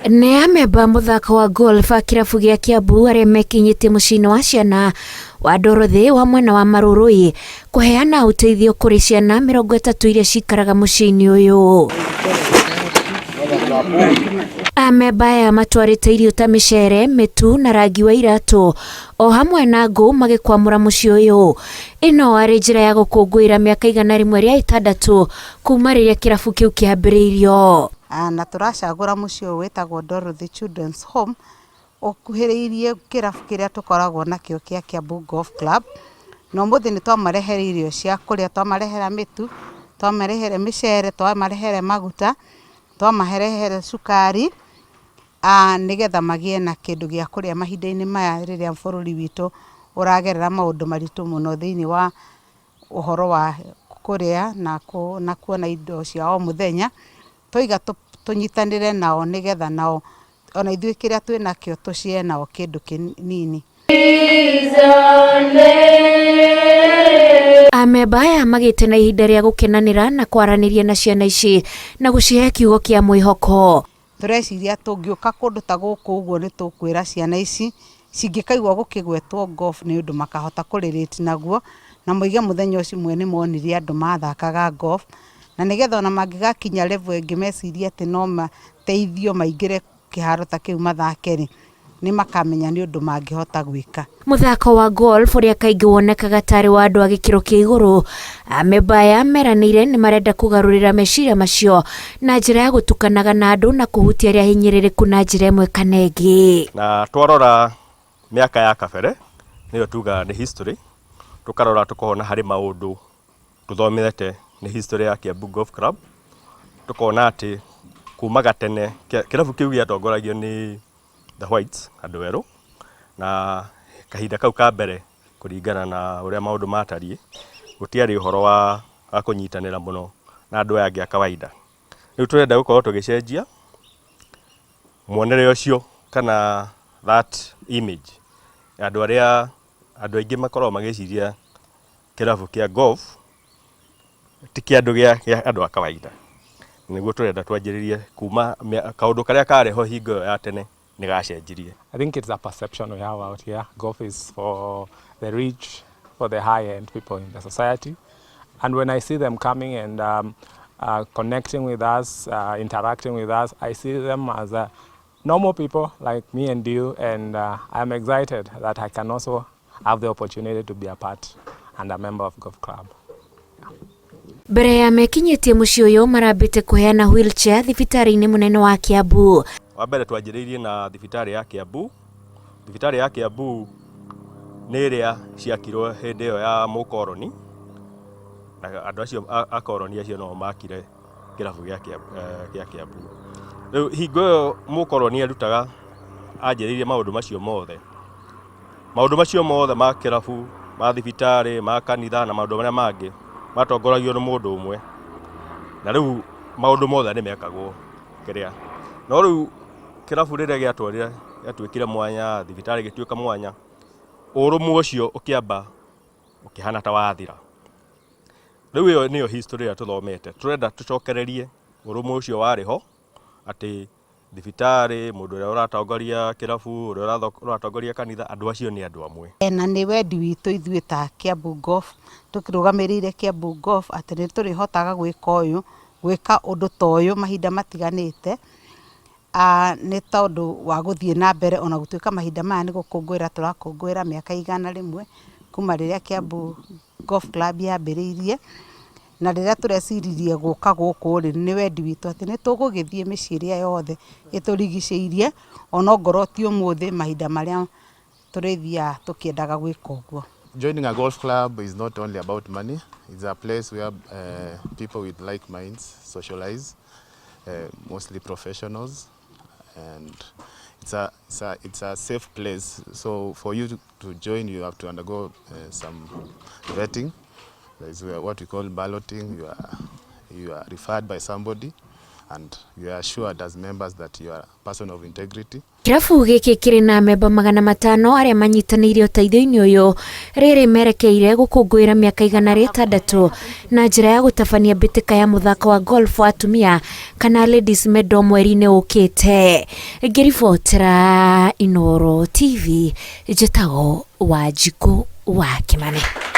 Nĩ amemba mũthako wa golf a kĩrabu gĩa Kiambu arĩa mekinyĩtie mũciĩ-inĩ wa ciana wa Dorothy wa mwena wa Marurui kũheana ũteithio kũrĩ ciana 30 iria cikaraga mũciĩ-inĩ ũyũ. Amemba aya matwarĩte irio ta mĩcere, mĩtu na rangi wa iratũ o hamwe na ngũ magĩkwamũra mũciĩ ũyũ. Ĩno arĩ njĩra ya gũkũngũĩra mĩaka 106 kuma rĩrĩa kĩrabu kĩu kĩambĩrĩirio. Na tũracagũra mũciĩ ũyũ wĩtagwo Dorothy Children's Home ũkuhĩrĩirie kĩrabu kĩrĩa tũkoragwo nakĩo kĩa Kiambu Golf Club. Na ũmũthĩ nĩ twamarehera irio cia kũrĩa, twamarehera mĩtu, twamarehera mĩcere, twamarehera maguta, twamarehera cukari, nĩgetha magĩe na kĩndũ gĩa kũrĩa mahinda-inĩ maya rĩrĩa bũrũri witũ ũragerera maũndũ maritũ mũno thĩinĩ wa ũhoro wa kũrĩa na kuona indo cia o mũthenya. Twaiga tũnyitanĩre nao nĩgetha nao ona ithuĩ kĩrĩa twĩnakĩo tũshare nao kĩndũ kĩnini. Amemba aya magĩte na ihinda rĩa gũkenanĩra na kwaranĩria na ciana ici na gũcihe kiugo kĩa mwĩhoko. Tũreciria tũngĩũka kũndũ ta gũkũ ũguo nĩ tũkwĩra ciana ici cingĩkaigua gũkĩgwetwo golf nĩ ũndũ makahota kũrelate naguo na moige mũthenya ũcio ũmwe nĩ monire andũ mathakaga golf, na nĩgetha ona mangĩgakinya level ĩngĩ mecirie atĩ no mateithio maingĩre kĩharo ta kĩu mathake rĩ, nĩ makamenya nĩ ũndũ mangĩhota gwĩka. Mũthako wa golf ũrĩa kaingĩ wonekaga tarĩ wa andũ a gĩkĩro kĩa igũrũ, amemba aya meranĩire nĩ marenda kũgarũrĩra meciria macio na njĩra ya gũtukanaga na andũ na kũhutia arĩa ahinyĩrĩrĩku na njĩra ĩmwe kana ĩngĩ. Na twarora mĩaka ya kabere, nĩyo tugaga nĩ history, tũkarora tũkona harĩ maũndũ tũthomete nĩ history ya Kiambu Golf Club, tũkona atĩ kuma gatene kĩrabu kĩu gĩatongoragio nĩ The Whites, andũ erũ, na kahinda kau ka mbere kũringana na ũrĩa maũndũ matariĩ, gũtiarĩ ũhoro wa kũnyitanĩra mũno na andũ aya angĩ a kawaida. Rĩu tũrenda gũkorwo tũgĩcenjia muonere ũcio kana that image ya andũ arĩa andũ aingĩ makoragwo magĩciria kĩrabu kĩa golf ti kĩa andũ gĩa andũ a kawaida. Nĩguo tũrenda twanjĩrĩrie kuma kaũndũ karĩa karĩ ho hingo ĩyo ya tene nĩ gacenjirie. I think it's a perception we have out here. Golf is for the rich, for the high-end people in the society. And when I see them coming and connecting with us, interacting with us, I see them as normal people like me and you, and I'm excited that I can also have the opportunity to be a part and a member of Golf Club. Mbere ya mekinyĩtie mũciĩ ũyũ marambĩte kũheana wheelchair thibitarĩ-inĩ mũnene wa Kiambu. Wa mbere twanjĩrĩirie na thibitarĩ ya Kiambu. Thibitarĩ ya Kiambu nĩ ĩrĩa ciakirwo hĩndĩ ĩyo ya mũkoroni, na andũ acio akoroni acio no makire kĩrabu gĩa Kiambu. Rĩu hingo ĩyo mũkoroni arutaga anjĩrĩirie maũndũ macio mothe. Maũndũ macio mothe ma kĩrabu, ma thibitarĩ, ma kanitha na maũndũ marĩa mangĩ matongoragio nĩ mũndũ ũmwe. Na rĩu maũndũ mothe nĩ mekagwo kĩrĩa. No rĩu kĩrabu rĩrĩa gĩatwarire gĩatuĩkire mwanya, thibitarĩ ĩgĩtuĩka mwanya, ũrũmwe ũcio ũkĩamba ũkĩhana ta wathira. Rĩu ĩyo nĩyo history ĩrĩa tũthomete. Tũrenda tũcokererie ũrũmwe ũcio warĩ ho, atĩ thibitarĩ, mũndũ ũrĩa ũratongoria kĩrabu, ũrĩa ũratongoria kanitha, andũ acio nĩ andũ amwe. Na nĩ wendi witũ ithuĩ ta Kiambu Golf tũkĩrũgamĩrĩire Kiambu Golf atĩ nĩ tũrĩhotaga gwĩka ũyũ gwĩka ũndũ ta ũyũ mahinda matiganĩte, nĩ tondũ wa gũthiĩ na mbere ona gũtuĩka mahinda maya nĩ gũkũngũĩra tũrakũngũĩra mĩaka 100 kuma rĩrĩa Kiambu Golf Club yambĩrĩirie. Na rĩrĩa tũreciririe gũka gũkũ rĩ, nĩ wendi witũ atĩ nĩ tũgũgĩthiĩ mĩciĩ ĩrĩa yothe ĩtũrigicĩirie ona ongorwo ti ũmũthĩ, mahinda marĩa tũrĩthiaga tũkĩendaga gwĩka ũguo. Joining a golf club is not only about money. It's a place where people with like minds socialize, mostly professionals, and it's a safe place. So for you to join, you have to undergo some vetting. There is what we call balloting. You are referred by somebody. And you are assured as members that you are a person of integrity. Kĩrabu gĩkĩ kĩrĩ na amemba 500 arĩa manyitanĩire ũteithio-inĩ ũyũ rĩrĩ merekeire gũkũngũĩra mĩaka 160 na njĩra ya gũtabania mbĩtĩka ya mũthako wa golf wa atumia kana Ladies Medal mweri-inĩ ũkĩte. Ngĩribotera Inooro TV njĩtagwo Wanjikũ wa Kĩmani.